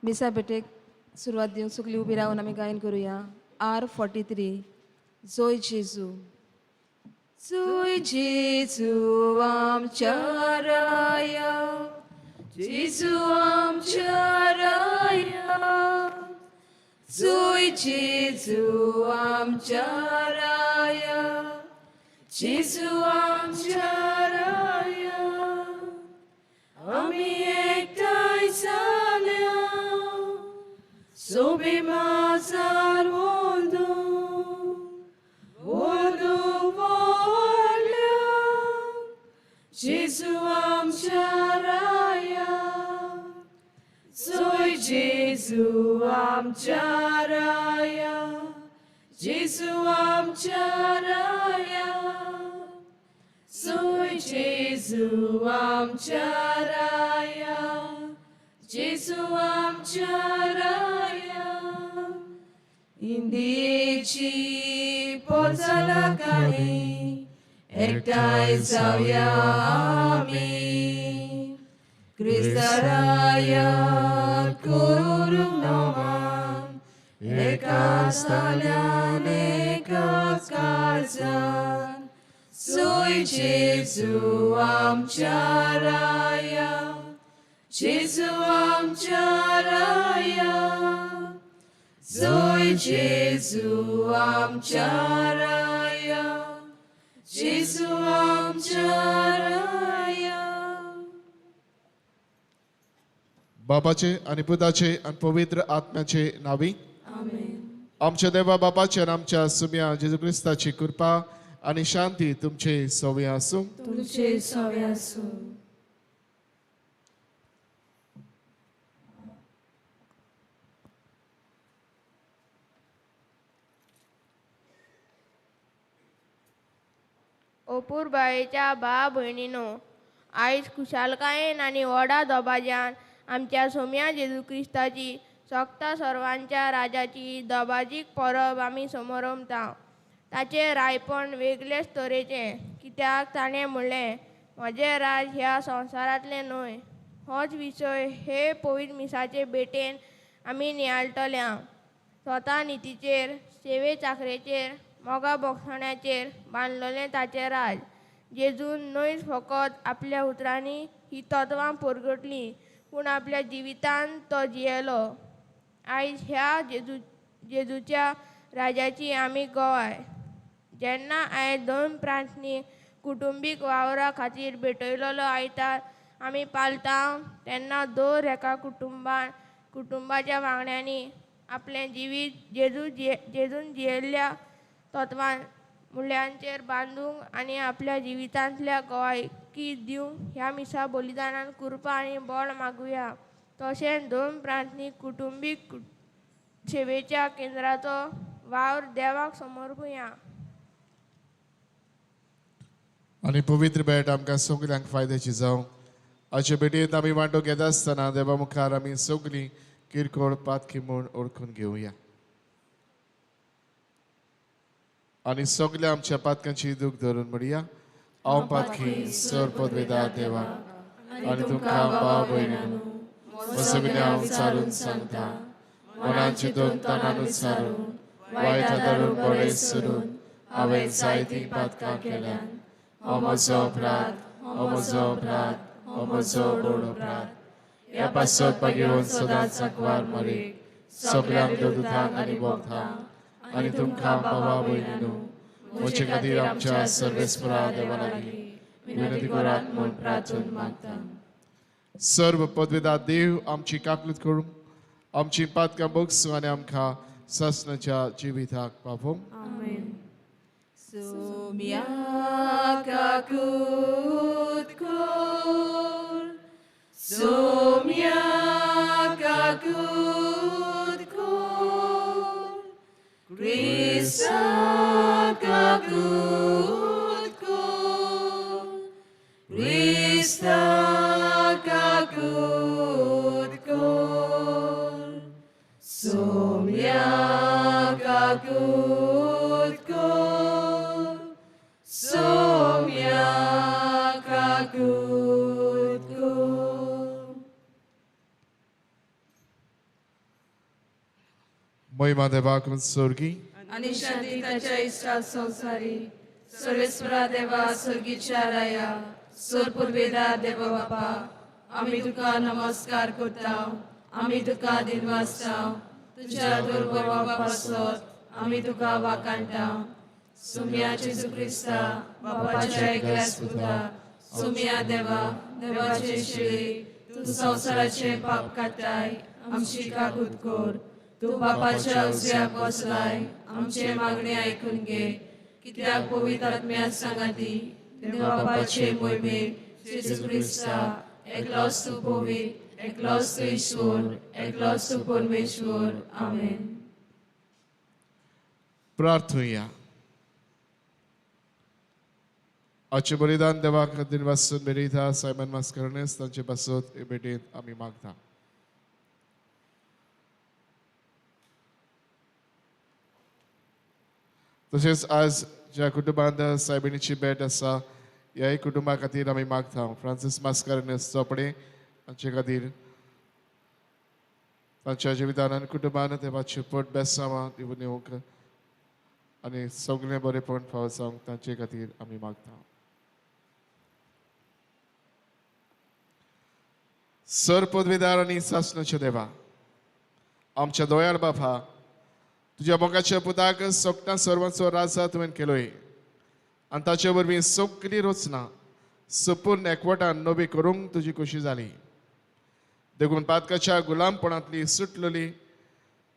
मिसा भेटेक सुरवात दिवंक सगळीं उबी रावन आमी गायन करुया. R 43, जोय जेजू. जोय जेजू आमच्या राया, जेजू आमच्या राया, जोय जेजू आमच्या राया, जेजू आमच्या राया. आमी एकठांय जाल्या सोबे माजार वंदू वंदू व्हडल्या जेजू आमच्या राया, जोय जेजू आमच्या राया, जेजू आमच्या राया, जोय जेजू आमच्या राया, जेजू आमच्या राया. इंदिची पोचालाकानी एकठांय जावया आमी, क्रिस्ताराया करूंक नमान, एकाच ताल्यान एकाच काळजान. जोय जेजू आमच्या राया, जेजू आमच्या राया, जोय जेजू आमच्या राया, जेजू आमच्या राया. बापाचे आनी पुताचे आनी पवित्र आत्म्याचे नावी. आमेन. आमच्या देवा बापाचे आनी आमच्या सुम्या जेजू क्रिस्ताची कृपा आनी शांती तुमचे सवय आसूं. तुमचे सवे आसूं. अपुरबायेच्या भाव भयणीनो, आयज खुशालकायेन आनी व्हडा दबाज्यान आमच्या सोम्या जेजू क्रिस्ताची सोगता सर्वांच्या राजाची दबाजीक परब आमी समरमता. ताचें रायपण वेगळेच तरेचें, कित्याक ताणें म्हणलें, म्हजें राज ह्या संवसारांतलें न्हय. होच विशय हे पवित्र मिसाचे भेटेन आमी नियाळटले. स्वता नितीचेर, सेवे चाकरेचेर, मोगा भोगसण्याचेर बांदलेलें ताचें राज. जेजून न्हय फकत आपल्या उतरांनी ही तत्वां परगटलीं, पूण आपल्या जिवितान तो जियेलो. आयज ह्या जेजूच्या राजाची आमी गवाय. जेन्ना आयज दोन प्रांतनी कुटुंबीक वावरा खातीर भेटयलेलो आयतार आमी पाळटा, तेन्ना दर एका कुटुंबाच्या वांगड्यांनी आपलें जिवीत जेजून जियेल्ल्या तत्वां मुल्यांचेर बांदूंक आनी आपल्या जिवितांतल्या गवायकी दिवंक ह्या मिसा बलिदानान कृपा आनी बळ मागुया. तशेंच दोन प्रांतनी कुटुंबीक सेवेच्या केंद्राचो वावर देवाक समर्पुया. आनी पवित्र भेट आमकां सगल्यांक फायद्याची जावं. आजचे भेटयेंत आमी वांटो घेता आसतना देवा मुखार आमी सगळीं किरकोळ पातकी म्हूण ओळखून घेवया आनी सगल्या आमच्या पातकांची दूख धरून म्हणया, हांव पातकी सर पदवेदा देवा आनी तुमकां भाव भयणीनू सगळें हांव चालून सांगता, मनान चिंतून तणानूच सारून वायट हातारून बरें सरून हांवें जायतीं पातकां केल्यात. हो म्हजो अपराध, हो म्हजो अपराध, हो म्हजो व्हड अपराध. ह्या पासत घेवन सदांच सांकवार मरेक सगल्यांक दुदांक आनी भोगतांक आनी तुमकां बाबा भयणीनू म्हजे खातीर आमच्या सर्वेस्परा देवा लागीं विनंती करात म्हूण प्रार्थून मागता. सर्व पदवेदा देव आमची काकलूत करूं, आमची पातकां भोगसूं आनी आमकां सासणाच्या जिविताक पावोवं. आमेन. सोम्या काकूत कर, सोम्या काकूत कर, क्रिस्ता काकूत कर, क्रिस्ता काकूत कर, सोम्या काकूत कर, सोम्या काकूत कर. महिमा देवाक स्वर्गी आनी शांती ताच्या इश्टा संवसारी. सर्वेस्परा देवा, स्वर्गीच्या राया, सोर पुर्वेदार देवा बापा, आमी तुका नमस्कार करता, आमी तुका दिनवासता. तुज्या दुर्भावा पासत आमी तुका वाकाणटा. सुम्या जेजू क्रिस्ता, बापाच्या एकल्याच पुता, सुम्या देवा, देवाचे शिळे, तूं संवसाराचें पाप काडटाय, आमची काकूत कर. तूं बापाच्या उजव्याक बसलाय, आमचे मागणे आयकून घे. कित्याक पवित्र आत्म्या सांगाती देवा बापाचे मोहिमेक जेजू क्रिस्ता, एकलोच तूं पवित्र, एकलोच तूं ईश्वर, एकलोच तूं परमेश्वर. आमेन. प्रार्थुया. आजचे बलिदान देवाक दिनवासून मिळयता सायमन मास्करनेस तांचे पासत हे भेटेंत आमी मागता. तशेंच आज ज्या कुटुंबांत सायबिणीची भेट आसा ह्याय कुटुंबा खातीर आमी मागता. फ्रांसीस मास्करनेस चोपडे हांचे खातीर तांच्या जिवितान आनी कुटुंबान देवाची पोट बेसांवां दिवन येवंक आनी सगळें बरेपण फावो जावंक तांचे खातीर आमी मागता. सर पदवीदार आनी सासणाचे देवा, आमच्या दोयार बापा, तुज्या मोगाच्या पुताक सोगटां सर्वांचो राजा तुवें केलोय आनी ताचे वरवीं सगळी रचना सपूर्ण एकवटान नवी करूंक तुजी खोशी जाली. देखून पातकाच्या गुलामपणांतली सुटलेली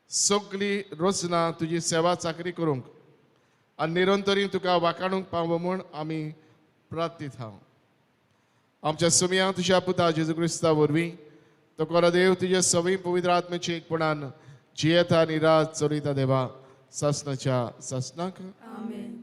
सगळी रचना तुजी सेवा चाकरी करूंक आनी निरंतरी तुका वाकाणूंक पावो म्हूण आमी प्रार्थीत हांव. आमच्या सुमया तुज्या पुता जेजू क्रिस्ता वरवीं तो कोरा देव तुज्या सवी पवित्र आत्म्याची एकपणान जियेता आनी राज चलयता देवा सासणाच्या सासणाक. आमेन.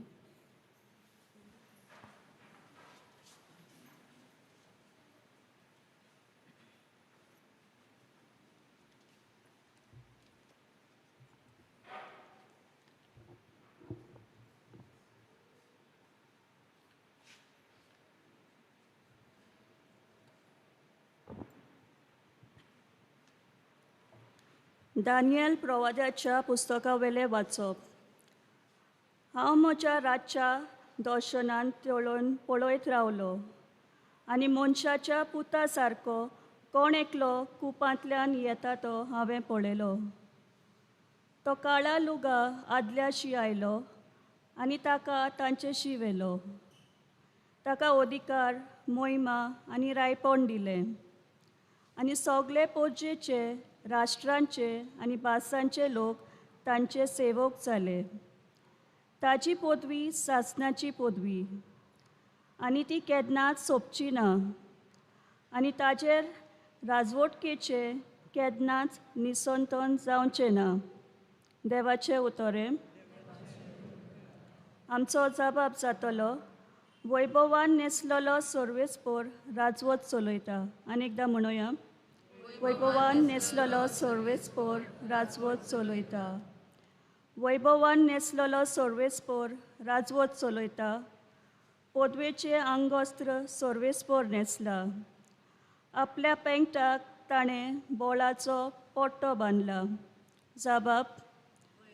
दानियल प्रवाद्याच्या पुस्तकावेलें वाचप. हांव म्हज्या रातच्या दर्शनान तेळून पळयत रावलो आनी मनशाच्या पुता सारको कोण एकलो कुपांतल्यान येता तो हांवें पळयलो. तो काळा लुगा आदल्याशी आयलो आनी ताका तांचेशी व्हेलो. ताका अधिकार, मोहिमा आनी रायपण दिलें आनी सगळे पोजेचे, राष्ट्रांचे आनी भासांचे लोक तांचे सेवक जाले. ताजी पदवी सासणाची पदवी आनी ती केन्नाच सोंपची ना आनी ताजेर राजवटकेचें केन्नाच निसंतन जावचें ना. देवाचें उतरें. आमचो जबाब जातलो. वैभवान न्हेसलेलो सर्वेस्पोर राजवट चलयता. आनी एकदां म्हणुया, वैभवान न्हेसलेलो सर्वेस्पोर राजवट चलयता. वैभवान न्हेसलेलो सर्वेस्पोर राजवट चलयता. पदवेचें आंगवस्त्र सर्वेस्पोर न्हेसला. आपल्या पेंगटाक ताणें बोळाचो पट्टो बांदला. जबाब,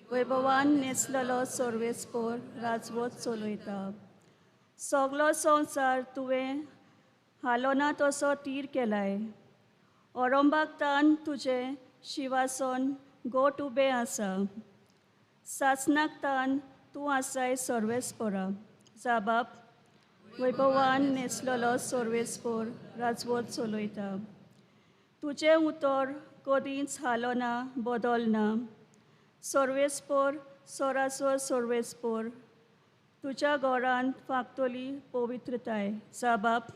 वैभवान न्हेसलेलो सर्वेस्पोर राजवट चलयता. सगलो संवसार तुवें हालोना तसो तीर केलाय. औरंबागतान तुजें शिवासन गोट उबें आसा. सासणाकतान तूं आसाय सर्वेस्पोरा. जबाब, वैभवान न्हेसलेलो सर्वेस्पोर राजवट चलयता. तुजें उतर कदींच हालना, बदलना. सर्वेस्पोर सरासर सर्वेस्पोर तुज्या घरांत फांकतली पवित्रताय. जबाब,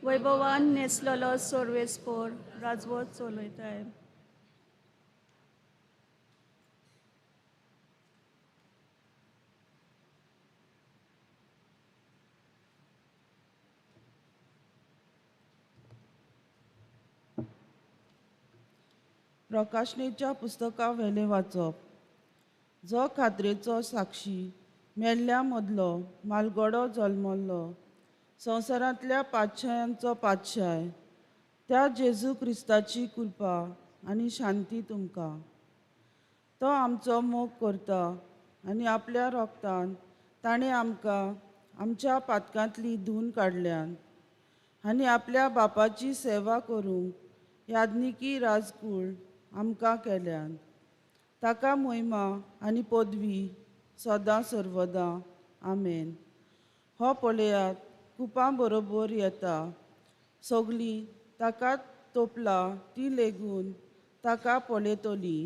वैभवान न्हेसलेलो सर्वेस्पोर राजवट चलयताय. प्रकाशनेच्या पुस्तका वेलें वाचप. जो खात्रेचो साक्षी, मेल्ल्या मदलो मालगडो जल्मल्लो, संवसारांतल्या पातशायांचो पातशाय, त्या जेजू क्रिस्ताची कृपा आनी शांती तुमकां. तो आमचो मोग करता आनी आपल्या रोगतान ताणें आमकां आमच्या पातकांतली धुवन काडल्यान आनी आपल्या बापाची सेवा करूंक याज्ञिकी राजकूळ आमकां केल्यान. ताका मोहिमा आनी पदवी सदां सर्वदां. आमेन. हो पळयात कुपां बरोबर येता, सगळीं ताका तोपला ती लेगून ताका पळयतली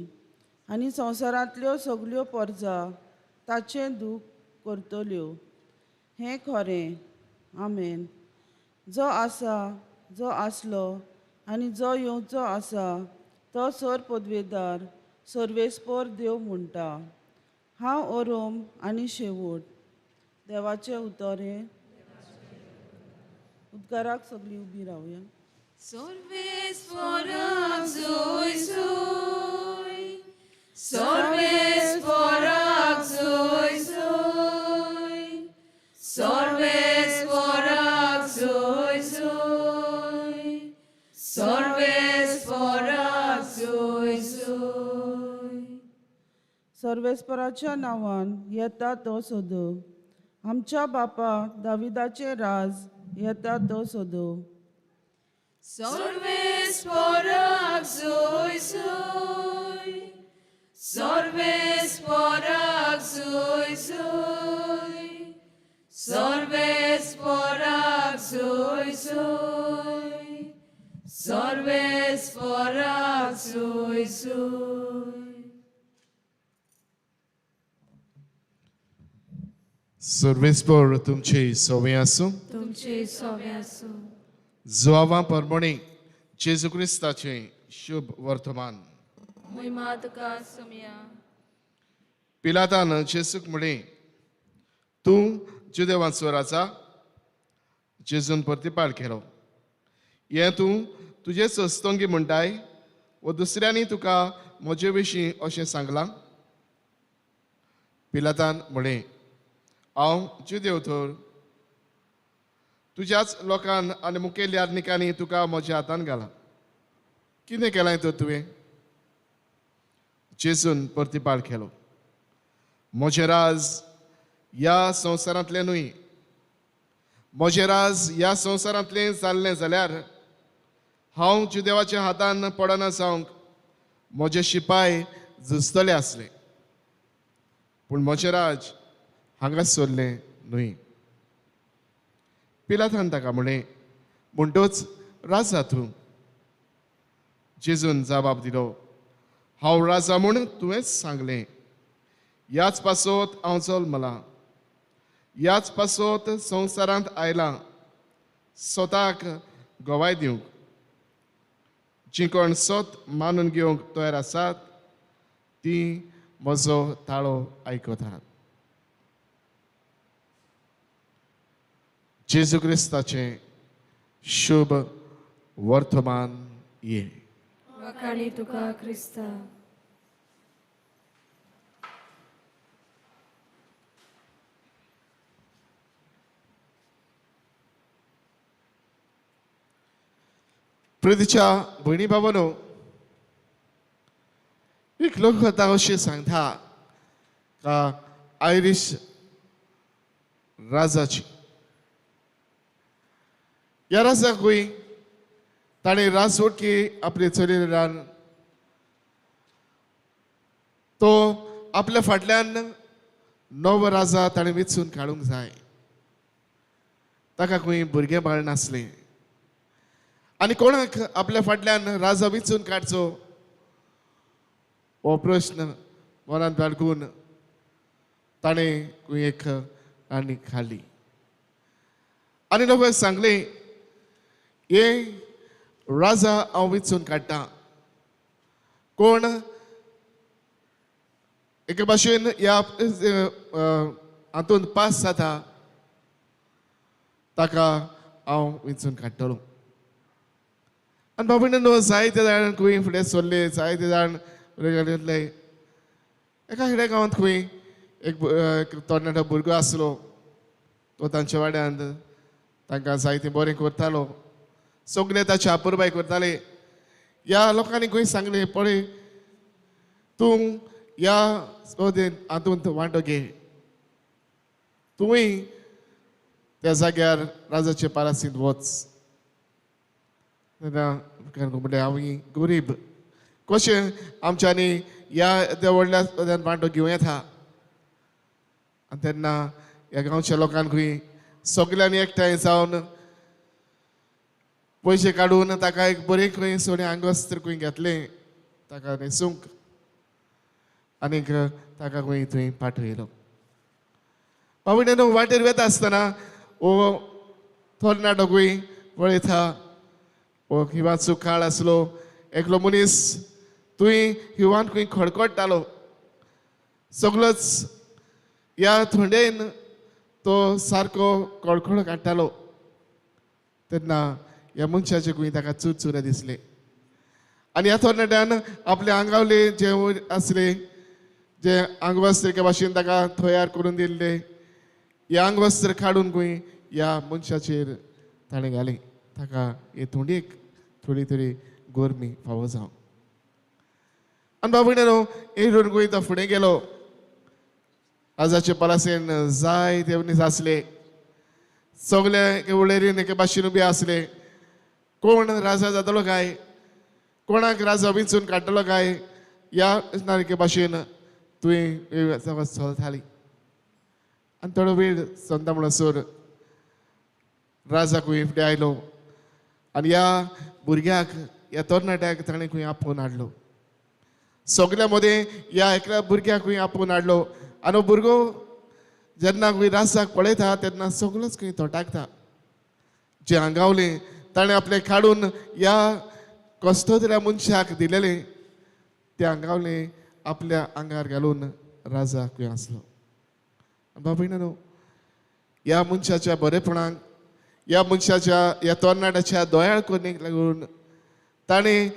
आनी संवसारांतल्यो सगल्यो परजा ताचें दूख करतल्यो. हें खरें. आमेन. जो आसा, जो आसलो आनी जो येवचो आसा तो सर पदवेदार सर्वेस्पोर देव म्हणटा. हांव ओरोम आनी शेवट. देवाचें उतर हें. उद्गाराक सगळीं उबी रावया. सर्वेस्पोराक जोय जोय, सर्वेस्पोराक जोय जोय, सर्वेस्पोराक जोय जोय, सर्वेस्पोराक जोय जोय. सर्वेस्पराच्या नांवान येता तो सोदो. आमच्या बापा दाविदाचें राज येता तो सोदो. सर्वेस्पोराक जोय जोय, सर्वेस्पोराक जोय जोय, सर्वेस्पोराक जोय जोय, सर्वेस्पोराक जोय जोय. सर्वेस्पोर तुमचे सोवे आसूं. तुमचे सोवे आसूं. जुआवा परमणे जेजू क्रिस्ताचें शुभ वर्तमान. महिमा तुका सोम्या. पिलातान जेजूक म्हळें, तूं जुदेवांचो राजा? जेजून प्रतिपाळ केलो, हें तूं तुजेच अस्तंगी म्हणटाय वो दुसऱ्यांनी तुका म्हजे विशीं अशें सांगलां? पिलातान म्हळें, हांव जुदेव तर तुज्याच लोकान आनी मुखेल याज्ञिकांनी तुका म्हज्या हातान घाला. कितें केलां तर तुवें? जेजून प्रतिपाळ केलो, म्हजें राज ह्या संवसारांतलें न्हय. म्हजें राज ह्या संवसारांतलें जाल्लें जाल्यार हांव जुदेवाच्या हातान पडना जावंक म्हजे शिपाय झुजतले आसले, पूण म्हजें राज हांगा सोडलें न्हय. पिलातान ताका म्हळें, म्हणटच राजा तूं? जेजून जबाब दिलो, हांव राजा म्हूण तुवेंच सांगलें. ह्याच पासत हांव जल्मलां, ह्याच पासत संवसारांत आयलां, स्वताक गवाय दिवंक. जी कोण सत मानून घेवंक तयार आसात ती म्हजो ताळो आयकतात. जेजू क्रिस्ताचें शुभ वर्तमान ये. वाखाणी तुका क्रिस्ता. प्रितीच्या भयणी बाबानो, एक लोककथा अशी सांगता का आयरीश राजाची. ह्या राजाकूय ताणें राजवटकी आपली चलयल्यान तो आपल्या फाटल्यान नवो राजा ताणें वेंचून काडूंक जाय. ताका खंय भुरगें बाळ नासलें आनी कोणाक आपल्या फाटल्यान राजा वेंचून काडचो हो प्रश्न मनांत बाळगून ताणें खंय एक आनी खाली आनी लोकांक सांगलें, हे राजा हांव वेंचून काडटा. कोण एके भाशेन ह्या हातूंत पास जाता ताका हांव वेंचून काडटलो. आनी बाबा जायते जाण खंय फुडें सरले, जायते जाण घेतले. एका खेड्या गांवांत खंय एक तरणाटो भुरगो आसलो, तो तांच्या वाड्यांत तांकां जायतें बरें करतालो, सगळे ताची अपुरबाय करताले. ह्या लोकांनी खंय सांगलें, पळय तूं ह्या स्पर्धेन हातूंत वांटो घे, तुवूय त्या जाग्यार राजाचे पालासींत वच. तेन्ना म्हणलें हांव गरीब, कशें आमच्यांनी ह्या त्या व्हडल्या स्पर्धेन वांटो घेवं येता. आनी तेन्ना ह्या गांवच्या लोकांकूय सगल्यांनी एकठांय जावन पयशे काडून ताका एक बरें खंय सोणे आंगवस्त्र खंय घेतलें ताका न्हेसूंक आनीक ताका खंय थंय पाठयलो. बाबड्यानो वाटेर वेता आसतना हो तरणाटोकूय पळयता, हो हिवाचो काळ आसलो, एकलो मनीस तुंय हिवान खंय खडखडटालो, सगलोच ह्या थंडेन तो सारको कडकड काडटालो. तेन्ना ह्या मनशाचे खंय ताका चुरचुरे दिसले आनी ह्या तरणाट्यान आपल्या आंगावले जे आसले जे आंगवस्त्र एके भाशेन ताका तयार करून दिल्ले हे आंगवस्त्र काडून खंय ह्या मनशाचेर ताणें घालें, ताका हे थंडयेक थोडी थोडी गरमी फावो जावं. आनी बाबड्यानो येवन खंय तो फुडें गेलो. राजाचे पलासेन जाय ते मनीस आसले, सगळे वळेरीन एके भाशेन उबे आसले. कोण राजा जातलो काय, कोणाक राजा विंचून काडटलो काय, ह्या एके भाशेन तुवें चलताली. आनी थोडो वेळ चलता म्हणसर राजा खंय फुडें आयलो आनी ह्या भुरग्याक ह्या तरणाट्याक ताणें खंय आपोवन हाडलो. सगल्या मदें ह्या एकल्या भुरग्याक खंय आपोवन हाडलो आनी हो भुरगो जेन्ना खंय राजाक पळयता तेन्ना सगलोच खंय तोटाकता. जें आंगावलें ताणें आपलें काडून ह्या कस्तोदऱ्या मनशाक दिलेलें तें आंगावलें आपल्या आंगार घालून राजा खंय आसलो. बाबा ह्या मनशाच्या बरेपणाक, ह्या मनशाच्या ह्या तरणाट्याच्या दयाळ करणेक लागून ताणें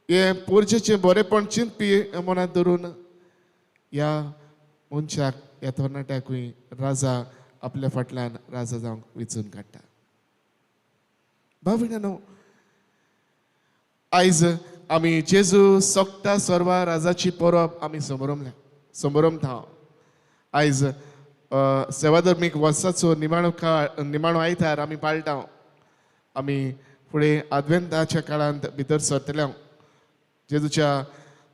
हें पोरचेचें बरेपण चिंतपी मनांत धरून ह्या मनशाक ह्या तरणाट्याकूय राजा आपल्या फाटल्यान राजा जावंक विचून काडटा. भाव आयज आमी जेजू सोगटा सर्वा राजाची परब आमी समरमल्या समरमता. आयज सेवाधर्मीक वर्साचो निमाणो काळ निमाणो आयतार आमी पाळटा. आमी फुडें आदवेंताच्या काळांत भितर सरतले जेजूच्या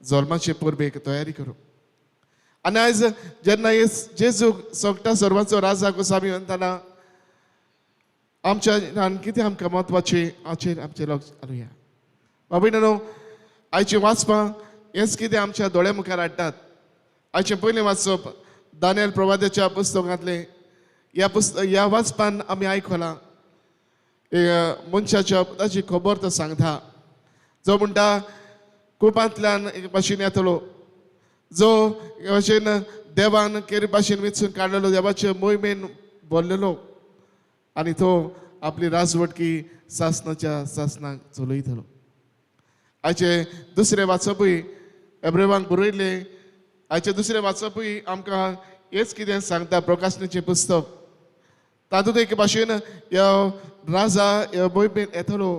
जल्माचे परबेक तयारी करूं. आनी आयज जेन्ना जेजू सोगटा सर्वांचो राजा कसो आमी म्हणटना आमच्या कितें आमकां म्हत्वाचें हाचेर आमचें लक्ष घालुया. बाबा आयचें वाचपां हेंच कितें आमच्या दोळ्या मुखार हाडटात. आयचें पयलें वाचप दानियल प्रवादाच्या पुस्तकांतलें. ह्या ह्या वाचपान आमी आयकलां मनशाच्या ताची खबर तो सांगता, जो म्हणटा कुपांतल्यान एक भाशेन येतलो, जो एके भाशेन देवान केरी भाशेन विचून काडलेलो, देवाचे मोहिमेन भरलेलो आनी तो आपली राजवटकी सासनाच्या सासनाक चलयतलो. आयचें दुसरें वाचपूय एब्रेवांक बरयल्लें. आयचें दुसरें वाचपूय आमकां हेच कितें सांगता प्रकाशनाचें पुस्तक. तातूंत एके भाशेन ह्या राजा ह्या मोहिमेन येतलो,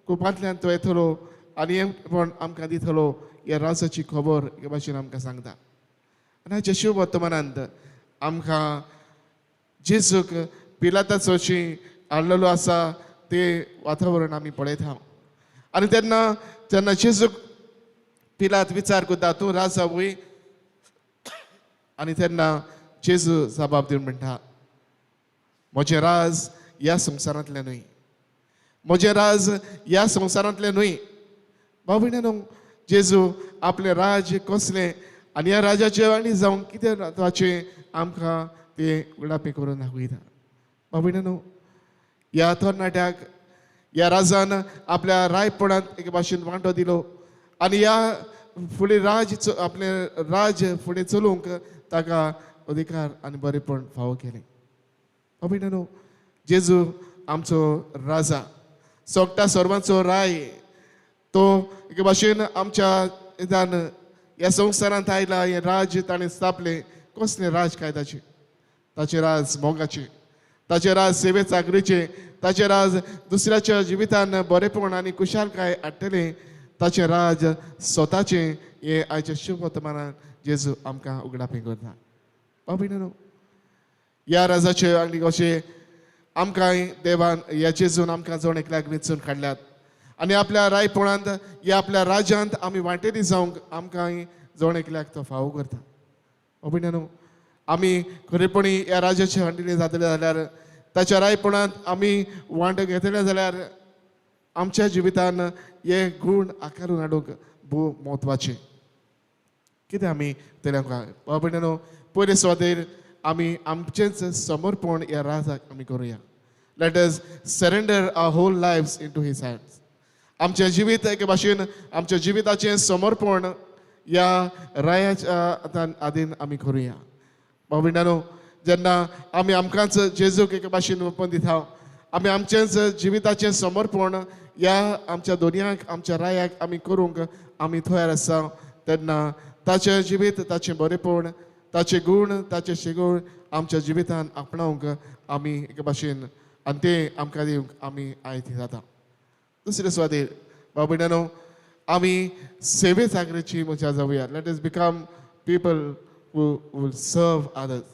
कुपांतल्यान तो येतलो आनी हें पण आमकां दितलो, ह्या राजाची खबर एके भाशेन आमकां सांगता. आनी आयच्या शिव वर्तमानांत आमकां जेजूक पिलाताचोशी हाडलेलो आसा तें वातावरण आमी पळयता. आनी तेन्ना जेन्ना जेजूक पिलात विचार करता तूं राजा वय, आनी तेन्ना जेजू जबाब दिवन म्हणटा म्हजें राज ह्या संवसारांतलें न्हय, म्हजें राज ह्या संवसारांतलें न्हय. भाव भयणीनो जेजू आपलें राज्य कसलें आनी ह्या राजाचें आनी जावंक कितें म्हत्वाचें आमकां तें उगडापें करून दाखयता. भाव भयणीनो ह्या तरणाट्याक ह्या राजान आपल्या रायपणांत एके भाशेन वांटो दिलो आनी ह्या फुडें राज आपलें राज्य फुडें चलोवंक ताका अधिकार आनी बरेपण फावो केलें. भाव भयणीनो जेजू आमचो राजा, सोगटा सर्वांचो राय, तो एके भाशेन आमच्या निदान ह्या संवसारांत आयला. हें राज्य ताणें स्थापलें. कसलें राज काय ताचें? ताचें राज मोगाचें, ताचें राज सेवे चाकरीचें, ताचें राज दुसऱ्याच्या जिवितान बरेपण आनी खुशालकाय हाडटलें, ताचें राज स्वताचें. हें आयच्या शुभ वर्तमानान जेजू आमकां उगडापें करता. भाव भयणीनो, ह्या राजाचे आनी कशें आमकां देवान ह्या जेजून आमकां जण एकल्याक वेंचून काडल्यात आनी आपल्या रायपणांत ह्या आपल्या राज्यांत आमी वांटेली जावंक आमकां जण एकल्याक तो फावो करता. भाव भयणीनो, आमी खरेपणी ह्या राज्याचे वांटेली जातले जाल्यार, ताच्या रायपणांत आमी वांटो घेतले जाल्यार आमच्या जिवितान हे गूण आकारून हाडूंक भोव म्हत्वाचें. कितें आमी तेल्या भाव भयणीनो, पयले सुवातेर आमी आमचेंच समर्पण ह्या राजाक आमी करुया. Let us surrender our whole lives into his hands. आमचें जिवीत एके भाशेन आमच्या जिविताचें समर्पण ह्या रायाच्या आदीन आमी करुया. भाव भयणानो, जेन्ना आमी आमकांच जेजूक एके भाशेन ओपन दिता, आमी आमचेंच जिविताचें समर्पण ह्या आमच्या दोनयाक आमच्या रायाक आमी करूंक आमी तयार आसा, तेन्ना ताचें जिवीत, ताचें बरेपण, ताचे गूण, ताचे शेगूण आमच्या जिवितान आपणावंक आमी एके भाशेन आनी तें आमकां दिवंक आमी आयती जाता. दुसरे सुवातेर भाव भयणानो, आमी सेवे चाकरेची मनशां जावया. Let us become people who will serve others.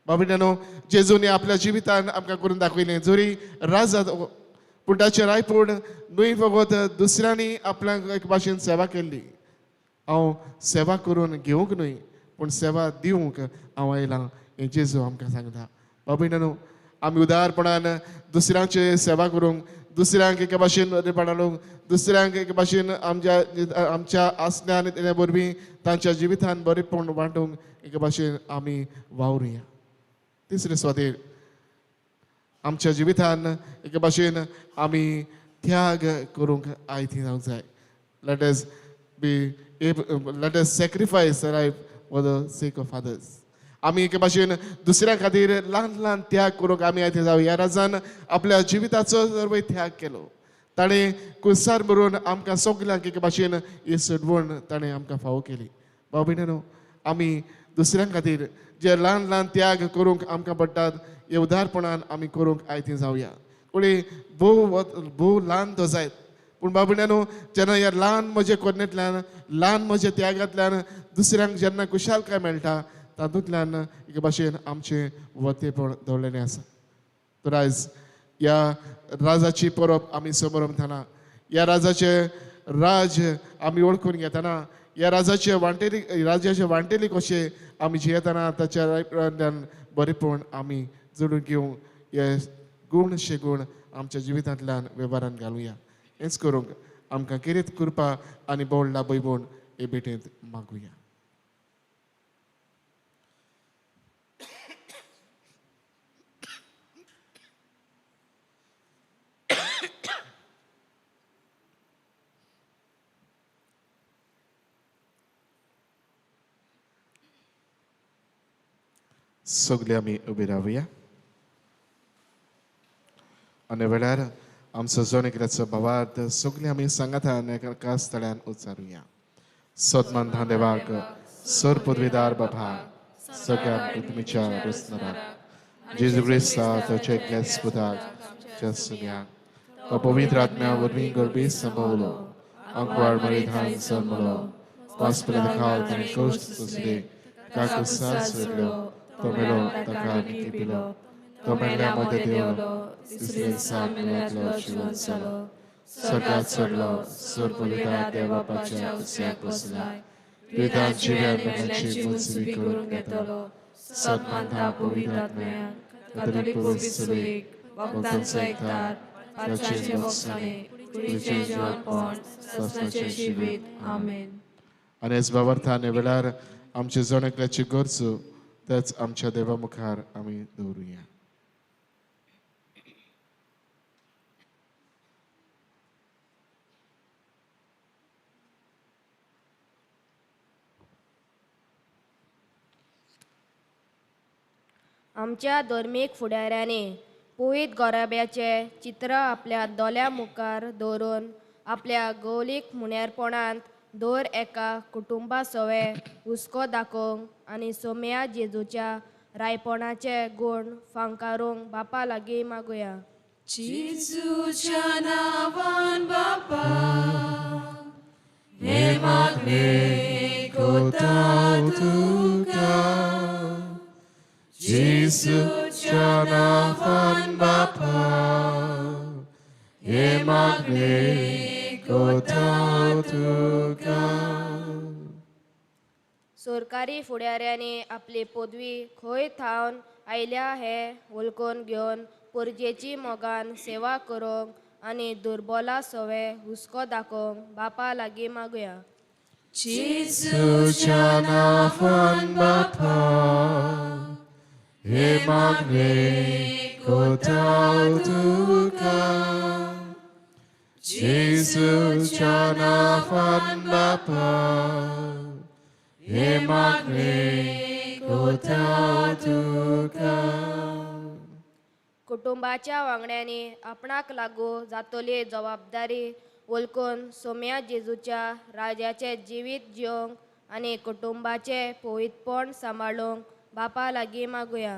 भाव भयणानो, जेजून आपल्या जिवितान आमकां करून दाखयलें, जरी राजा पूण ताचें रायपूण न्हय फकत दुसऱ्यांनी आपल्याक एक भाशेन सेवा केल्ली. हांव सेवा करून घेवंक न्हय पूण सेवा दिवंक हांव आयलां हें जेजू आमकां सांगता. भाव भयणानो, आमी उदारपणान दुसऱ्यांचे सेवा करूंक, दुसऱ्यांक एके भाशेन बरेपण हाडूंक, दुसऱ्यांक एके भाशेन आमच्या आमच्या आसण्या आनी तेन्या वरवीं तांच्या जिवितान बरेपण वांटूंक एके भाशेन आमी वावरुया. तिसरे सुवातेर आमच्या जिवितान एके भाशेन आमी त्याग करूंक आयती जावंक जाय. Let us be let us sacrifice life for the sake of others. आमी एके भाशेन दुसऱ्या खातीर ल्हान ल्हान त्याग करूंक आमी आयते जावं. ह्या राजान आपल्या जिविताचो सर्वय त्याग केलो. ताणें कुसार मरून आमकां सगल्यांक एके भाशेन ही सोडवण ताणें आमकां फावो केली. भाव भयणीनो, आमी दुसऱ्यां खातीर जे ल्हान ल्हान त्याग करूंक आमकां पडटात हे उदारपणान आमी करूंक आयती जावया. कोणी भोव भोव ल्हान तो जायत पूण भाव भयणानो, जेन्ना ह्या ल्हान म्हजे कोरणेंतल्यान, ल्हान म्हज्या त्यागांतल्यान दुसऱ्यांक जेन्ना खुशालकाय मेळटा तातूंतल्यान एके भाशेन आमचें वतेपण दवरलेलें आसा. तर आयज ह्या राजाची परब आमी समरमतना, ह्या राजाचें राज आमी वळखून घेतना, ह्या राजाचे वांटेली राजाचे वांटेली कशें आमी जियेतना ताच्या रायपणांतल्यान बरेपण आमी जोडून घेवंक हे गूण शेगूण आमच्या जिवितांतल्यान वेव्हारान घालुया. हेंच करूंक आमकां किरीत कृपा आनी बोळ लाभय म्हूण हे भेटेंत मागुया. सगळे आमी उबे रावया आनी वेळार आमचो जण एकल्याचो भावार्थ सगळे आमी सांगातान एका स्थळान उच्चारुया. सदमान देवाक सर पदवीदार बाबा सगळ्या पृथ्वीच्या रचणाराक जेजू क्रिस्ता ताच्या एकल्याच पुताक सुम्याक तो पवित्र आत्म्या वरवीं गर्भी संभवलो, अंकवाड मरिधान जन्मलो, पासपले खाल ताणें कश्ट सोंसले, काकुसार सोडलो, तो मेलो, ताका निकी पिलो, तो मेल्ल्या मदें देंवलो, तिसरे दिसा मेल्ल्यांतलो जिवंत जालो, स्वर्गात चडलो, सर पवित्र देव बापाच्या उजव्याक बसला, पितान जिव्या मेल्ल्यांची मुजवी करून घेतलो, सन्मानता पवित्र आत्म्याक, कातोलीक पवित्र सुरेक, भक्तांचो एकतार, पातशाचे भोगसणे, कुडीचें जिवनपण, सस्नाचें जिवीत. आमेन. आनी हेच बाबर्थान वेळार आमचे जण एकल्याची गरजो तेच आमच्या देवा मुखार आमी दवरुया. आमच्या धर्मीक फुडाऱ्यांनी पुवीत गोराब्याचें चित्र आपल्या दोल्या मुखार दवरून आपल्या गौलीक मुण्यारपणांत दर एका कुटुंबा सवे हुस्को दाखोवंक आनी सोम्या जेजूच्या रायपणाचे गूण फांकारूंक बापा लागीं मागुया. जेजूच्या नांवान बापा हे मागणें कोता तुका जेजूच्या नांवान बापा हे मागणे कोता तुका. सरकारी फुडाऱ्यांनी आपली पदवी खंय थावन आयल्या हें वळखून घेवन परजेची मोगान सेवा करूंक आनी दुर्बोला सवे हुस्को दाखोवंक बापा लागीं मागुया. जेजूच्या नांवान बापा हे मागणे कोता तुका जेजूच्या नांवान बापा हे मागणे कोता तुका. कुटुंबाच्या वांगड्यांनी आपणाक लागू जातली जबाबदारी वळखून सोम्या जेजूच्या राजाचें जिवीत जिवंक आनी कुटुंबाचें पवित्रपण सांबाळूंक बापा लागीं मागुया.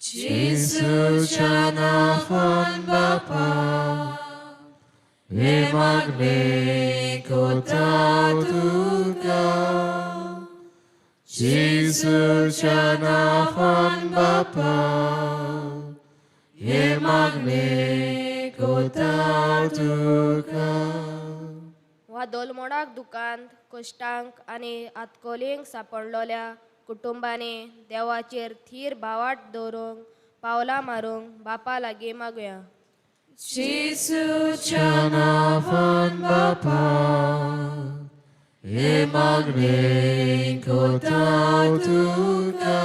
जेजूच्या नांवान बापा हे मागणे कोता तुका जेजूच्या नांवान बापा हे मागणे कोता तुका. वादोलमोडाक दुकांत कश्टांक आनी आतकोलींक सांपडलोल्या कुटुंबांनी देवाचेर थीर भावाट दवरूंक पावलां मारूंक बापा लागीं मागुया. जेजूच्या नांवान बापा हे मागणे कोता तुका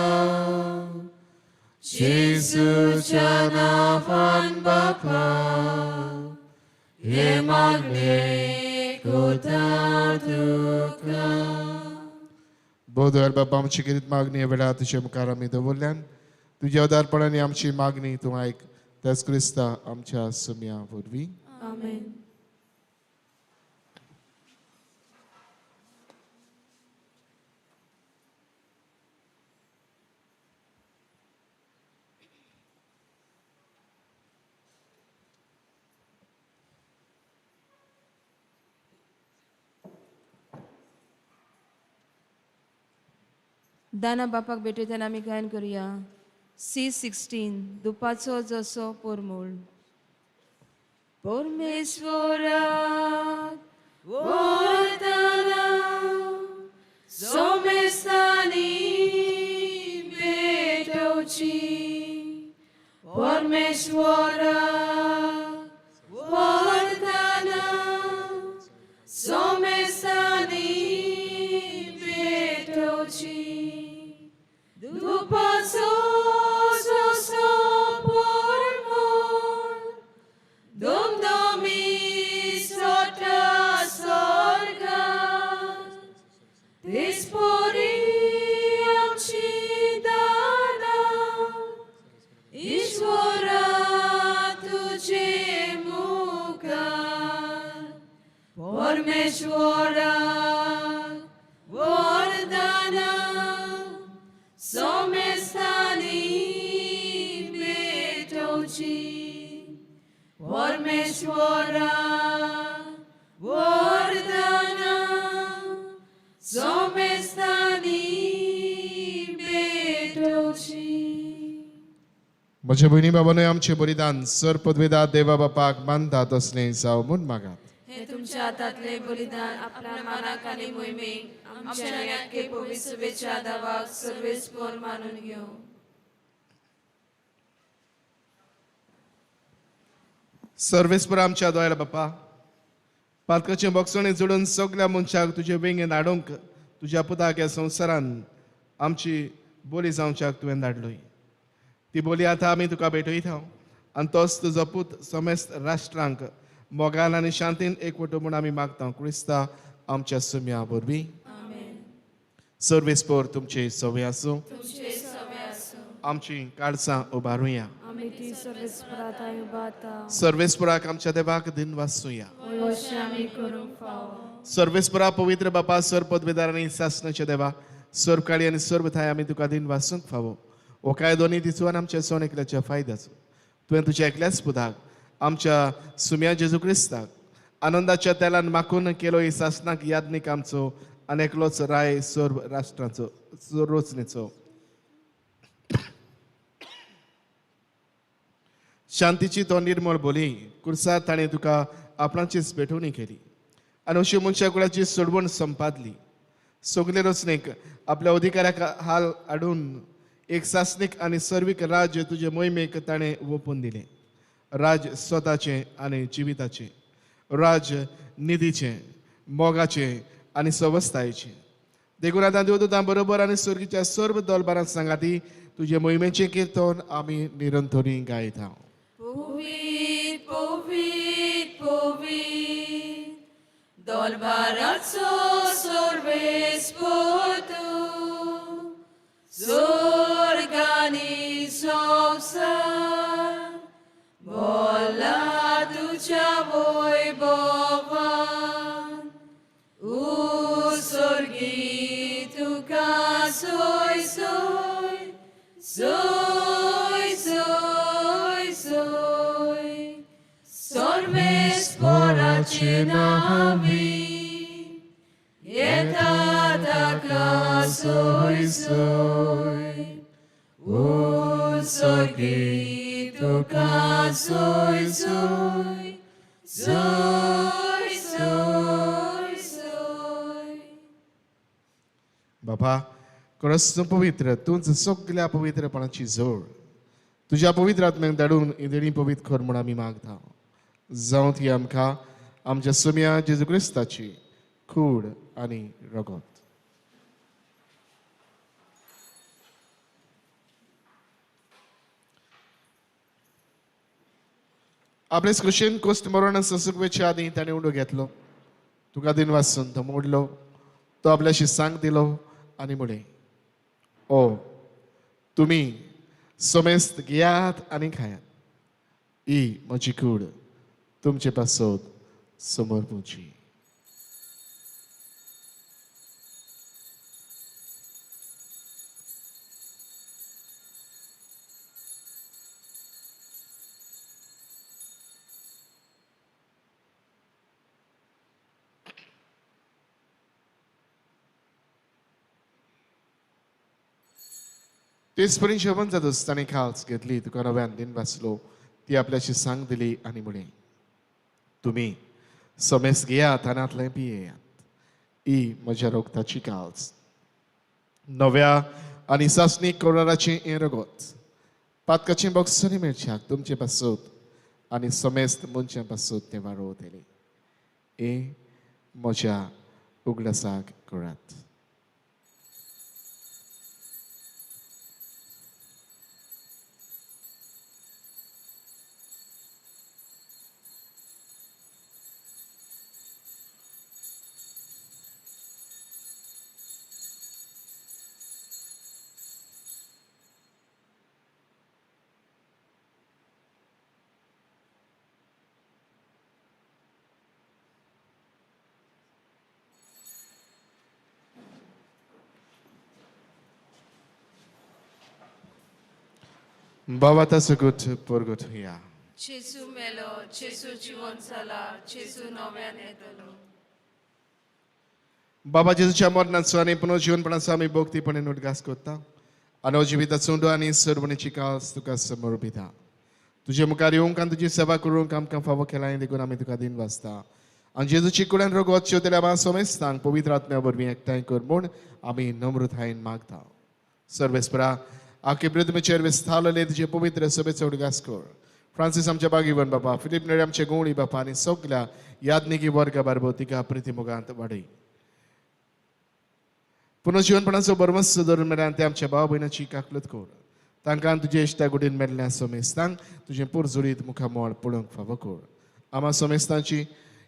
जेजूच्या नांवान बापा हे मागणे कोता तुका. बोधर बाबा आमची किरीत मागणी ह्या वेळार तुजे मुखार आमी दवरल्यान तुज्या उदारपणान आमची मागणी तूं आयक त्याच क्रिस्ता आमच्या सुम्या वरवीं. आमेन. दाना बापाक भेटयतना आमी गायन करुया C16 दुपाचो जसो पोरमूळ. परमेश्वराक वरदाना सोमेस्तानी भेटोवची परमेश्वराक वरदाना सोमेस्तानी भेटोवची दुपाचो जसो पोरमूळ दुमदुमी सोटा स्वर्गात तेचपरी आमची दानां ईश्वरा तुजे मुखार परमेश्वराक वरदानां सोमेस्तानी भेटोवची परमेश्वराक वरदानां सोमेस्तानी भेटोवची. म्हज्या भयणी बाबानूय आमचें बलिदान सर पदवेदा देवा बापाक मानता तसलें जावं म्हूण मागात. हे तुमच्या हातांतलें बलिदान आपल्या मानाक आनी मोहिमेक आमच्या आनी पवित्र सभेच्या दावाक सर्वेस्पर मानून घेवं. सर्वेस्पर आमच्या दोळ्याला बापा पातकाचें बोगसणें जोडून सगल्या मनशाक तुजे वेंगेन हाडूंक तुज्या पुताक ह्या संवसारान आमची बोली जावच्याक तुवें धाडलोय. ती बोली आतां आमी तुका भेटयता आनी तोच तुजो पूत समेस्त राष्ट्रांक मोगान आनी शांतीन एकवटो म्हूण आमी मागता क्रिस्ता आमच्या सुम्या वरवीं. सर्वेस्पर तुमचे सवे आसूं. आमची काळजां उबारुया. सर्वेस्पराक आमच्या देवाक दिन वाचुया. सर्वेस्परा पवित्र बापा सर पदवेदार आनी सासनाच्या देवा सर्वकाळी आनी सर्वथाय आमी तुका दिन वाचूंक फावो. हो कायदो न्ही तिचो आनी आमच्या सोण एकल्याच्या फायद्याचो. तुवें तुज्या एकल्याच पुताक आमच्या सुम्या जेजू क्रिस्ताक आनंदाच्या तेलान माखून केलो ही सासनाक यादनीक आमचो आनी एकलोच राय सर्व राष्ट्रांचो रचनेचो. शांतीची तो निर्मळ बोली कुर्सार ताणें तुका आपणाचीच भेटवणी केली आनी अशी मनशा कुळाची सोडवण संपादली. सगले रचनेक आपल्या अधिकाराक हाल हाडून एक सासणीक आनी सर्वीक राज्य तुजे मोहिमेक ताणें ओपून दिलें. राज स्वताचें आनी जिविताचें, राज निधीचें, मोगाचें आनी सवस्थायेचें. देखून आतां देवदूतां बरोबर आनी स्वर्गीच्या सर्व दलबारांत सांगाती तुजे मोहिमेचें किर्तन आमी निरंतरी गायता. पवित्र पवित्र पवित्र दरबाराचो सर्वेस्पर तूं, स्वर्ग आनी संवसार भरला तुज्या वैभवान. उत्सर्गी तुका सोय सोय सोय सोय सोय सर्वेस्पराचे नांवी येता ताका सोय सोय. उत्सर्गी तुका सोय सोय सोय सोय सोय. बाबा खरंच तूं पवित्र, तूंच सगल्या पवित्रपणाची जोड. तुज्या पवित्र आत्म्याक धाडून ही देणी पवित्र कर म्हूण आमी मागता. जावं ती आमकां आमच्या सोम्या जेजू क्रिस्ताची कूड आनी रगत. आपले कृशेन कोस्ट मरण ससूक वेच्या आदीं ताणें उंडो घेतलो, तुका दिन वाचून तो मोडलो, तो आपल्याशी सांग दिलो आनी म्हळें, ओ तुमी समेस्त घेयात आनी खायात, ही म्हजी कूड तुमचे पासत समर्पूची. तेच परी जेवण जातच ताणें खाल्स घेतली, तुका नव्यान दिन वाचलो, ती आपल्याशी सांग दिली आनी म्हळें, तुमी समेस्त घेयात आनी पियेयात, ही म्हज्या रोगताची काल्स, नव्या आनी सासणीक कराराचें हें रगत, पातकाचें बॉक्सरी मेळच्याक तुमचे पासत आनी समेस्त मनशां पासत तें वाडोवतलें. हें म्हज्या उगडासाक करात. बाबा सगट परगट या. जेजू मेलो, जेजू जिवन जाला, जेजू नव्यान येतलो. बाबा जेजूच्या मरणाचो आनी पुनर्जीवनपणाचो आमी भक्तीपणे उडगास करता आनी जिविताचो उंडो आनी सरवणेची कास तुका समर्पिता. तुजे मुखार येवंक आनी तुजी सेवा करूंक आमकां फावो केला देखून आमी तुका दिन वाचता. आनी जेजूची कुडान रगत शेवतल्या आमा समेस्तांक पवित्र आत्म्या वरवीं एकठांय कर म्हूण आमी नम्रतायेन मागता. सर्वेस्परा आखे पृथ्वीचेर विस्थालले तुजे पवित्र सभेचो उडगास कर. फ्रांसीस आमच्या बागीवन बापा, फिलीप नेरी आमचे गोवणी बापा आनी सगल्या याज्ञिकी वर्गा बारबो तिका प्रितीमुखांत वाडय. पुनर्जीवनपणाचो बरमस्त धरून मेल्यान ते आमच्या भाव भयणाची काकलत कर. तांकां तुजे इश्टा गुडीन मेल्ल्या समेस्तांक तुजें पुरजुरीत मुखामळ पळोवंक फावो कर. आमा समेस्तांची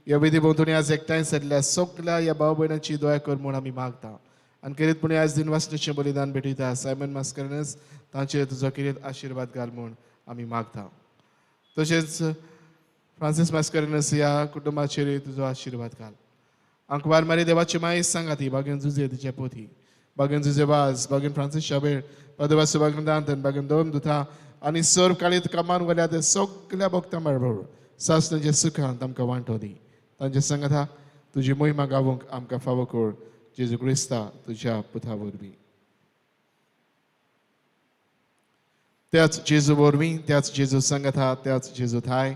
ह्या विधी भोंवतणी आज एकठांय सरल्या सगल्या ह्या भाव भयणाची दया कर म्हूण आमी मागता. आनी खेरीतपणी आयज दिन वाचण्याचें बलिदान भेटयता सायमन मास्करेन्हस तांचेर तुजो खेरीत आशिर्वाद घाल म्हूण आमी मागता. तशेंच फ्रांसीस मास्करेन्हस ह्या कुटुंबाचेर तुजो आशिर्वाद घाल. आंकवार मारी देवाची माय सांगाती बागेन जुजे तिचे पोथी, बागेन जुजे वाज, बागेन फ्रांसीस शाबेर, पदवासू बागेन दांतन, बागेन दोन दुथा आनी सर्व काळीत कामान वल्या ते सगल्या भक्तां बरोबर सासणाच्या सुखांत आमकां वांटो दी. तांचे सांगाता तुजी मोहिमा गावूंक आमकां फावो कर. जेजू क्रिस्ता तुज्या पुता वरवीं. त्याच जेजू वरवीं, त्याच जेजू संगता, त्याच जेजू थाय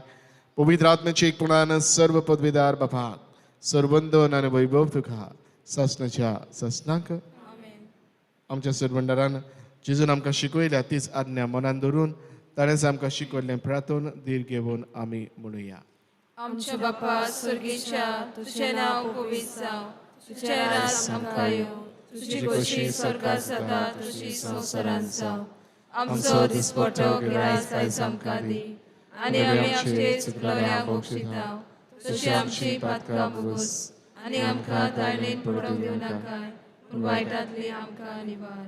पवित्र आत्म्याची एकपणान सर्व पदवीदार बापाक सर्वंदन आनी वैभव तुका सासणाच्या सासणाक. आमच्या सरबंडारान जेजून आमकां शिकयल्या तीच आज्ञा मनान धरून ताणेंच आमकां शिकयल्लें प्रार्थन धीर घेवन आमी म्हणुया. आमच्या बापा स्वर्गीच्या, तुझें नांव पवित्र जावं, तुझें राज आमकां येवं, तुजी खोशी स्वर्गात जाता तशी संवसारांत जावं. आमचो दिसपटो गिरास आयज आमकां दी आनी आमी आमचे चुकलोल्यांक बक्षिता तशी आमची पातकां भोगोस आनी आमकां ताळणेन पडोवंक दिवं नाकाय पूण वायटांतली आमकां निवार.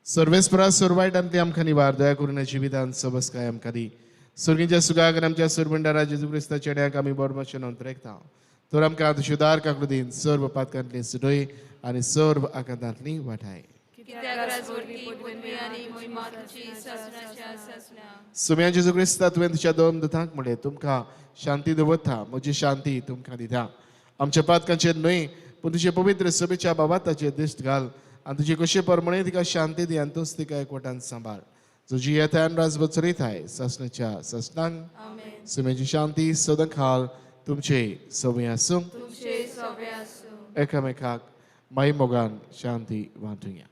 सर्वेस्परा सर्वायटांतली आमकां निवार, दया करून जिवितान सबसकाय आमकां दी. सुर्गीच्या सुगाक आमच्या सुरभंडारा जेजू क्रिस्ता चेड्याक आमी बरोबर अंतरेकता तर आमकां तुज्या काकूळ दीन सर्व पातकांतली सुटय आनी सर्व आकांतांतली वाठाय. सुम्या जेजू क्रिस्ता तुवें तुज्या दोन दुतांक म्हणलें तुमकां शांती दवरता, म्हजी शांती तुमकां दिता. आमच्या पातकांचेर न्हय पूण तुजे पवित्र सभेच्या बाबाताचेर दिश्ट घाल आनी तुजे कशे प्रमाणे तिका शांती दी आनी तूंच तिका एकवटान सांबाळ. तुजी येतान राजवत चलयताय सासणाच्या सासणांक. सुम्याची शांती सदां खाल तुमचे सवय आसूं. एकामेकाक माई मोगान शांती वांटुया.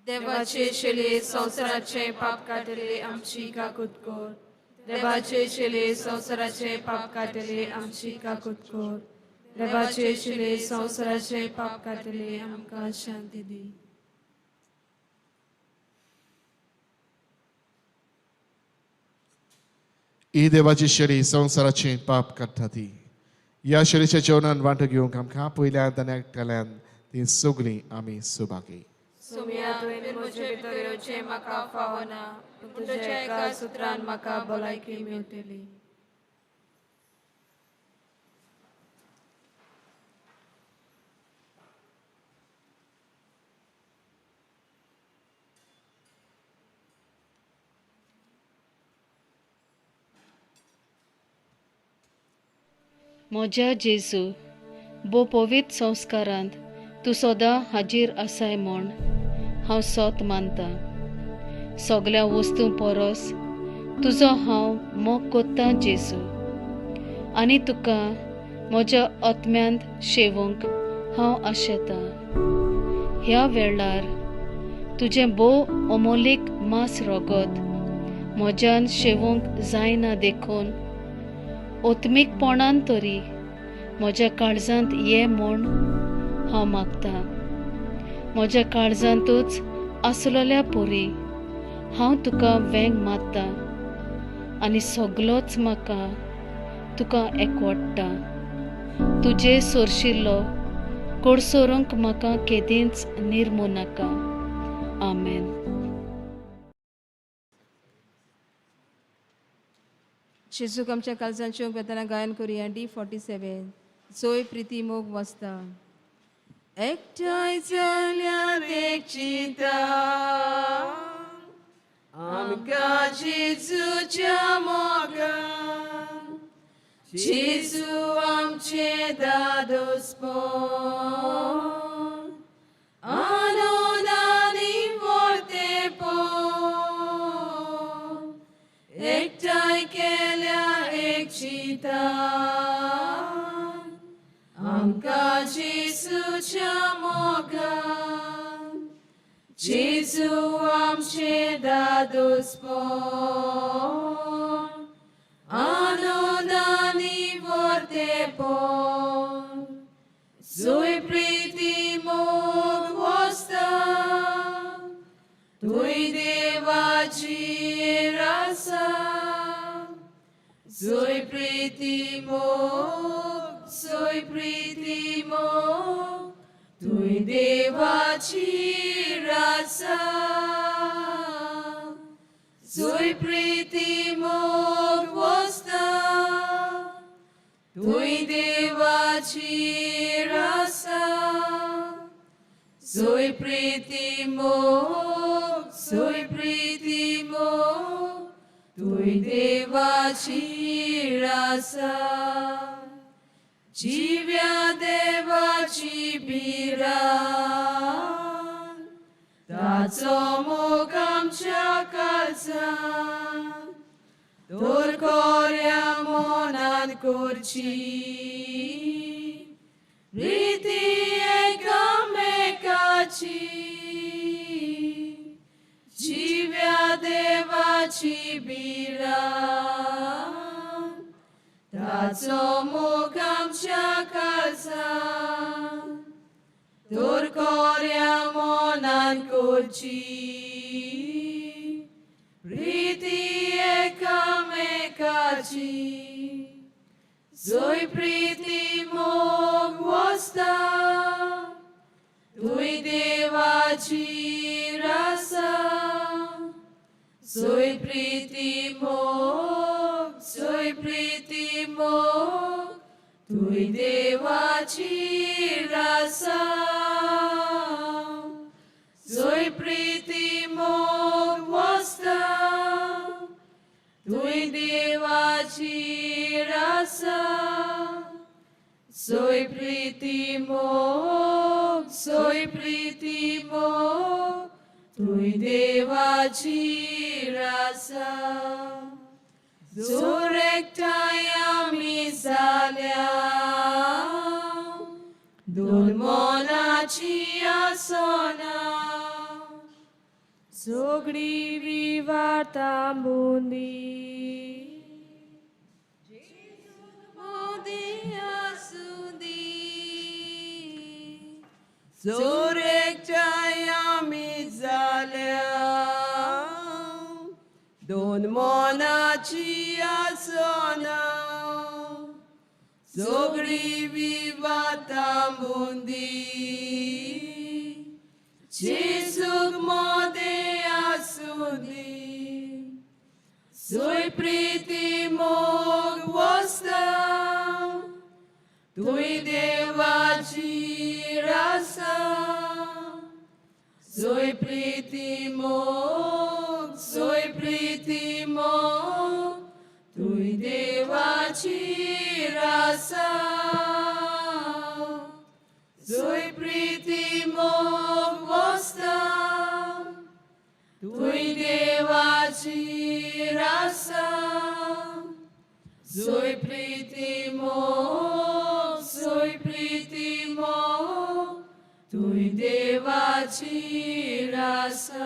देवाचे शेले संवसाराचे पाप काडटले आमची काकूत कर. देवाचे शेले संवसाराचे पाप काडटले आमची काकूत कर. देवाचे शेले संवसाराचे पाप काडटले आमकां शांती दी. ही देवाची शेळी संवसाराचे पाप काडटा ती. ह्या शेळीच्या जेवणान वांटो घेवंक आमकां पयल्यान आनी एकट्याल्यान ती सगळीं आमी सुभागी. सोम्या, तुवें म्हजे भितर येवचें म्हाका फावना, पूण तुज्या एका सुत्रान म्हाका भलायकी मेळटली. म्हज्या जेजू, भोव पवित्र संस्कारांत तूं सदां हाजीर आसाय म्हूण हांव सोत मानता. सगळ्या वस्तूं परस तुजो हांव मोग कोत्तां जेजू, आनी तुका म्हज्या आत्म्यांत शेवूंक हांव आशेतां. ह्या वेळार तुजें भोव अमोलीक मांस रगत म्हज्यान शेवूंक जायना देखून आत्मीकपणान तरी म्हज्या काळजांत ये म्हूण हांव मागतां. म्हज्या काळजांतूच आसलेल्या परी हांव तुका वेंग मारता आनी सगलोच म्हाका तुका एकवडटा. तुजे सोरशिल्लो कोडसोरूंक म्हाका केदींच निर्मू नाका. आमेन. जेजूक आमच्या काळजांच्यो वेतना गायन करुया. D47 जोय प्रिती मोग वसता. एकठांय जाल्यार एक चिंता आमकां जेजूच्या मोगान, जेजू आमचें दादोसपण आनंदानी वर्तेपण. एकठांय केल्या एक चिंता आमकां जेजूच्या मोगान, जेजू आमचें दादोसपण आनंदानी वर्तेपण. जोय प्रिती मोग वसता तुय देवाची रासा, जोय प्रिती मोग, जोय प्रिती मोग तुय देवाची रासा, जोय प्रिती मोग वसता तुय देवाची रासा, जोय प्रिती मोग, जोय प्रिती मोग तुय तुय देवाची रासा जिव्या देवाची बिरान ताचो मोग आमच्या काळजान तर कोऱ्या मनान करची प्रीती एकामेकाची जिव्या देवाची बिरान ताचो मोग आमच्या काळजान तर कोऱ्या मनान करची प्रीती एकामेकाची जोय प्रीती मोग वसता तुय देवाची रासा जोय प्रीती मोग तुय देवाची रासा जोय प्रीती मोग वसता तुय देवाची रासा जोय प्रीती मोग तुय देवाची रासा जोर एकठांय आमी जाल्या दोन मनाची आसना सगळी विवाता बुंदी मोदी आसुंदी जोर एकठांय आमी जाल्या दोन मनाची आसना सगळी विवाता बुंदी जेजूक मोदे आसुंदी जोय प्रीती मोग वसता तुय देवाची रासा जोय प्रीती मोग तुय देवाची रासा जोय प्रीती मोग वसता तुय देवाची रासा जोय प्रीती मोग तुय देवाची रासा.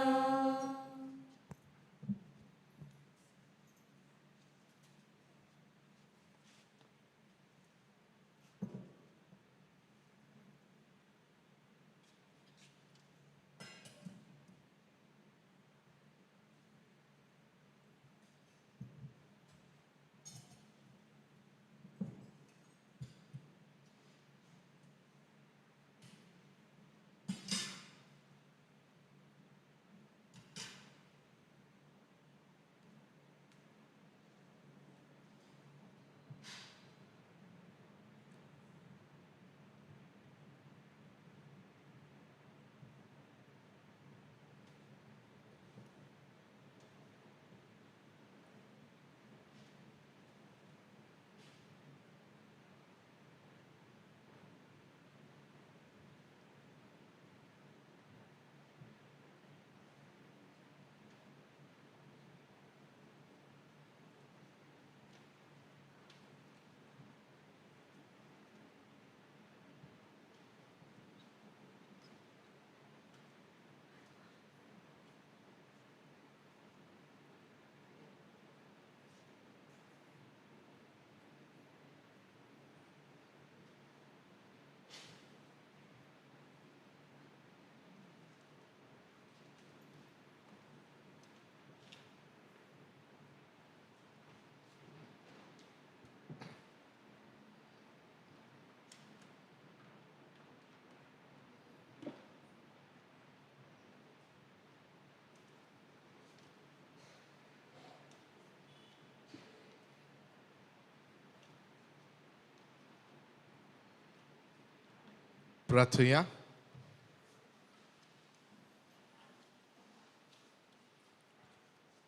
प्रार्थुया.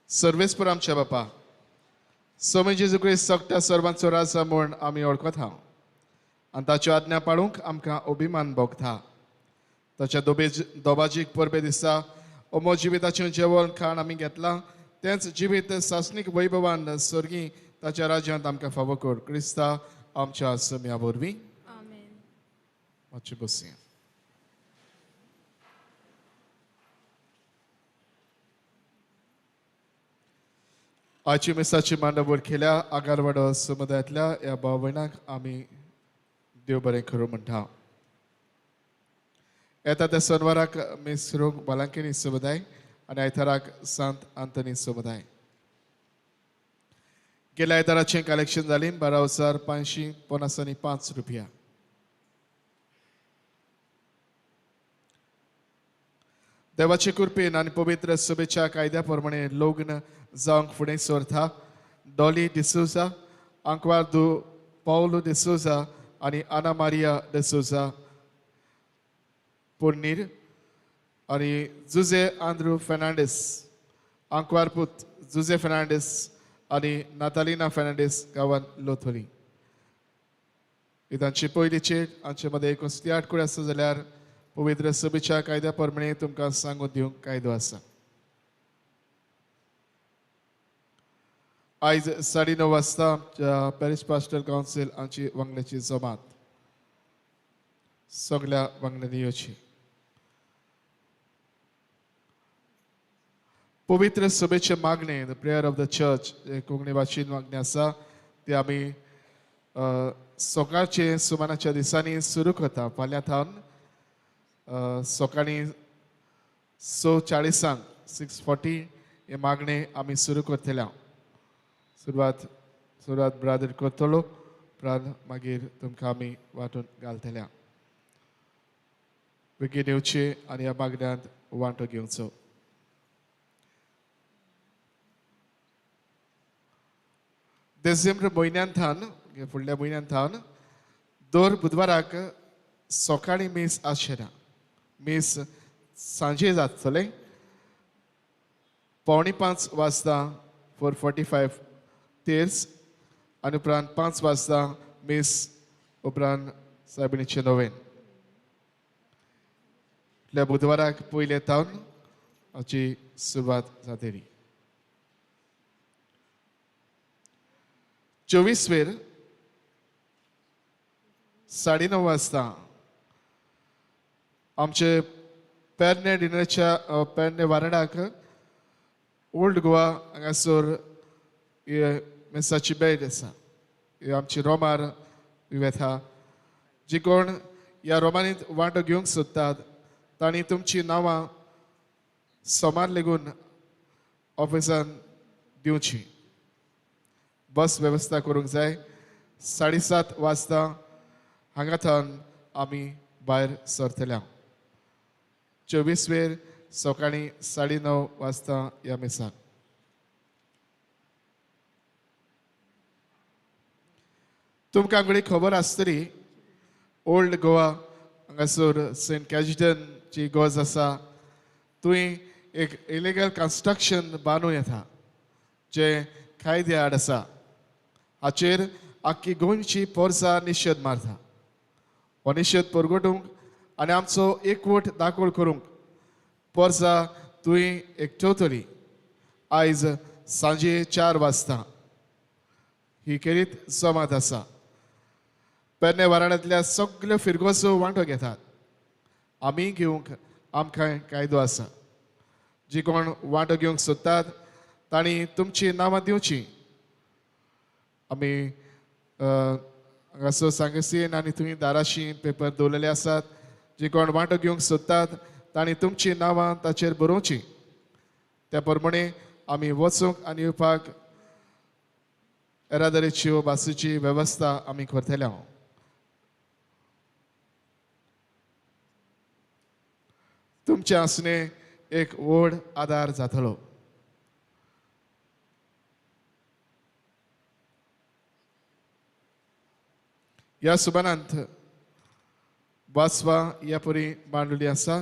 सर्वेस्पर आमच्या बापा, सोमे जेजू क्रिस्त सगळ्या सर्वांचो राजा म्हूण आमी वळखता आनी ताच्यो आज्ञा पाळूंक आमकां अभिमान भोगता. ताच्या दोबाजीक परबे दिसा अमो जिविताचें जेवण खाण आमी घेतलां तेंच जिवीत सासणीक वैभवान सर्गी ताच्या राज्यांत आमकां फावो कर. क्रिस्ता आमच्या सम्या वरवीं. मातशें बसया. आजची मिसाची मांडावळ केल्या आगारवाडो समुदायांतल्या ह्या भाव भयणांक आमी देव बरें करूं म्हणटा. येता त्या सोनवाराक मीस करूंक बालांकिनी समुदाय आनी आयताराक सांत आंतनी समुदाय. गेल्या आयताराचें कलेक्शन जालें 12,555 रुपया. देवाचे कृपेन आनी पवित्र सभेच्या कायद्या प्रमाणे लग्न जावंक फुडें सरता डॉली डिसोजा, आंकवार दु पावलो डिसोजा आनी आना मारिया डिसोजा पोन्नीर आनी जुजे आंद्रू फेर्नांडीस, आंकवार पूत जुजे फेर्नांडीस आनी नातालिना फेर्नांडीस गांवान लोथोली. ही तांची पयली चेट. हांचे मदें 81 आटकुळी आसा जाल्यार पवित्र सभेच्या कायद्या प्रमाणे तुमकां सांगून दिवंक कायदो आसा. आयज 9:30 वाजता आमच्या पॅरिश पास्टल कावन्सील हांची वांगड्याची जमात. सगळ्या वांगड्यांनी येवची. पवित्र सभेचे मागणे, the prayer of the church, Konkani भाशेन मागणें आसा ते आमी सकाळचे सुमानाच्या दिसांनी सुरू करता. फाल्यां थावन सकाळीं 6:40 6:40 हे मागणें आमी सुरू करतले. सुरवात ब्रादर करतलो, उपरांत मागीर तुमकां आमी वांटून घालतले. बेगीन येवचे आनी ह्या मागण्यांत वांटो घेवचो. डिसेंबर म्हयन्यांत थावन, फुडल्या म्हयन्यांत थावन दर बुधवाराक सकाळीं मीस आसचें ना. मीस सांजे जातलें 4:45 वाजता, 4:45 तेर्स आनी उपरांत 5 वाजता मीस, उपरांत सायबिणीचें नोवेन. फुडल्या बुधवाराक पयले थावन हाची सुरवात जातली. 24 वेर 9:30 वाजता आमचे पेरणे डिनरच्या पेरणे वारडाक ओल्ड गोवा हांगासर मिसाची बेड आसा. आमची रोमार वेथा. जी कोण ह्या रोमानीत वांटो घेवंक सोदतात तांणी तुमची नांवां सोमार लेगून ऑफिसान दिवची. बस वेवस्था करूंक जाय. 7:30 वाजता हांगा थावन आमी भायर सरतले. 24 वेर सकाळीं 9:30 वाजता ह्या मिसाक. तुमकां घडये खबर आसतली ओल्ड गोवा हांगासर सेंट कॅजिटनची गज आसा थंय एक इलिगल कन्स्ट्रक्शन बांदून येता जें कायद्या आड आसा. हाचेर आख्खी गोंयची पोरसा निशेध मारता. हो निशेध परगटूंक आनी आमचो एकवट दाखोल करूंक पोरसा तुवें एकठवतली. आयज सांजे 4 वाजता ही खेरीत जमात आसा. पेरणे वाराणांतल्या सगळ्यो फिरगोचो वांटो घेतात. आमी घेवंक आमकां कायदो आसा. जी कोण वांटो घेवंक सोदतात तांणी तुमची नांवां दिवची. आमी हांगासर सांगसीन आनी थंय दाराशी पेपर दवरलेले आसात. जे कोण वांटो घेवंक सोदतात तांणी तुमची नांवां ताचेर बरोवची. त्या प्रमाणे आमी वचूंक आनी येवपाक येरादारीची बसीची वेवस्था आमी करतले. तुमचें आसणें एक व्हड आदार जातलो. ह्या सुबानांत वाचवा ह्या परी मांडलेली आसा.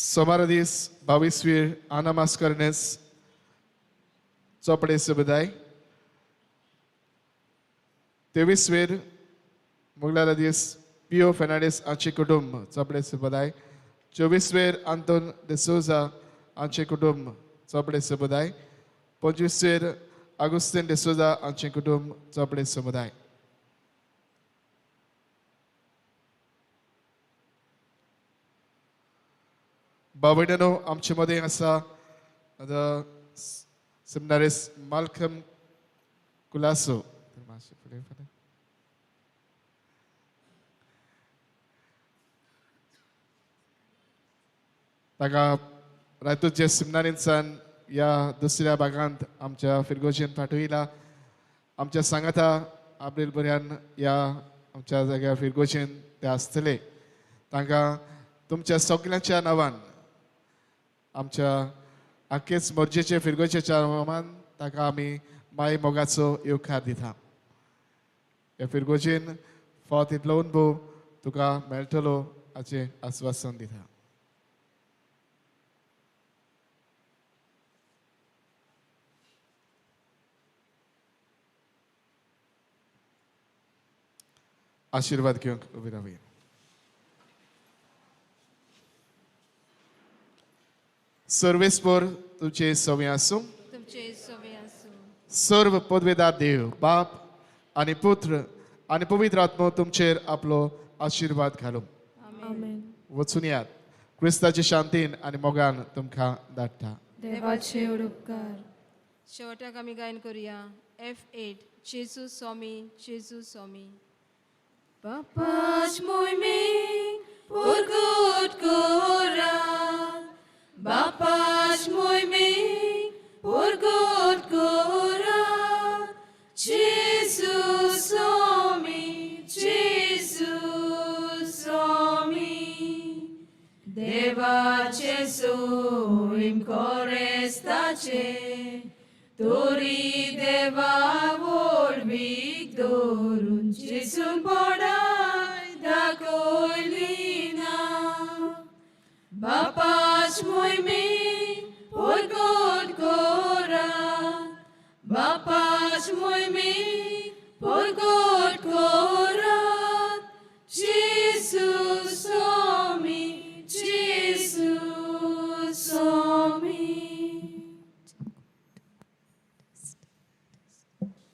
सोमारा दीस 22 वीर आना मास्करनेस चोपडे सुबदाय. 23 वीर मुगलारा दीस पियो फेर्नांडीस हांचे कुटुंब चोपडे सुबदाय. 24 वेर आंतोन डिसोजा हांचे कुटुंब चोपडे समुदाय. 25 वेर आगुस्तीन डिसोजा हांचे कुटुंब चोपडे समुदाय. बाबड्यानो आमचे मदें आसा सेमिनारिस्ट मालकम कुलासो. ताका रायतूरच्या सिमनारींसान ह्या दुसऱ्या भागांत आमच्या फिरगोजेन पाठयला. आमच्या सांगाता आब्रेल बऱ्यान ह्या आमच्या जाग्यार फिरगोजेन ते आसतले. तांकां तुमच्या सगल्यांच्या नांवान आमच्या आखेच मोर्जेचे फिरगोजेच्या नांवान ताका आमी माय मोगाचो येवकार दिता. ह्या फिरगोजेन फावत इतलो अनुभव तुका मेळटलो हाचें आस्वासन दिता. आशीर्वाद घेवंक उबी रावया. सर्वेस्पर तुमचे सवे आसूं. तुमचे सवे आसूं. सर्व पदवेदार देव बाप आनी पुत्र आनी पवित्र आत्मो तुमचेर आपलो आशीर्वाद घालूं. वचून यात क्रिस्ताचे शांतीन आनी मोगान तुमकां धाडटा. देवाचे उपकार. शेवटाक आमी गायन करुया F8 जेजू स्वामी जेजू स्वामी. Bapash moiming purgut kora, Bapash moiming purgut kora, Jesus Swami, Jesus Swami, Deva Jesu im korestache, Tori Deva volvik dorun Jesun podai dakoilina. Bapash moiming purgot kora, Bapash moiming